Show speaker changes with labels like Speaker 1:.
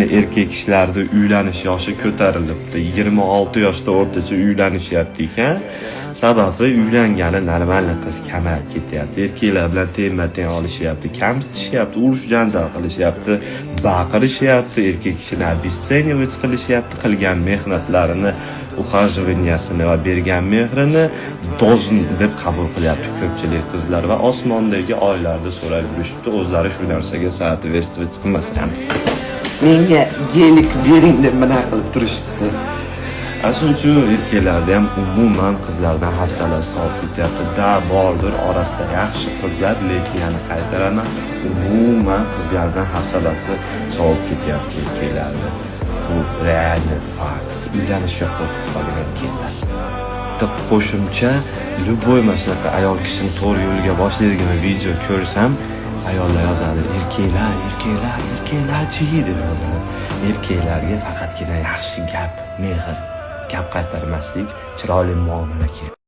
Speaker 1: Erkak kishilarda uylanish yoshi ko'tarilibdi. 26 yoshda o'rtacha uylanishyapti ekan. Sababi uylangani нормальный qiz kamayib ketyapti. Erkaklar bilan tengma teng olishyapti, kamsitishyapti, urush janjal qilishyapti, baqirishyapti, erkak kishini обесценивать qilishyapti, qilgan mehnatlarini, ухаживания sini va bergan mehrini должен deb qabul qilyapti ko'pchilik qizlar va osmondagi oylarda so'rab yurishibdi, o'zlari shu narsaga соответствовать qilmasa ham. "Menga Gelik bering", deb mana qilib turishibdi. Ana shuning uchun erkaklarda ham umuman qizlardan hafsalasi sovib ketyapti. Да, bordir orasida yaxshi qizlar, lekin yana qaytaraman, umuman qizlardan hafsalasi sovib ketyapti erkaklarni. Bu реальный факт. Uylanishga qo'rqib qolgan erkaklar. Bitta qo'shimcha, любой mana shunaqa ayol kishini to'g'ri yo'lga boshlaydigan video ko'rsam, ayollar yozadi: "Erkaklar, erkaklar, erkaklarchi", deb yozadi. Erkaklarga faqatgina yaxshi gap, mehr, gap qaytarmaslik, chiroyli muomala kerak.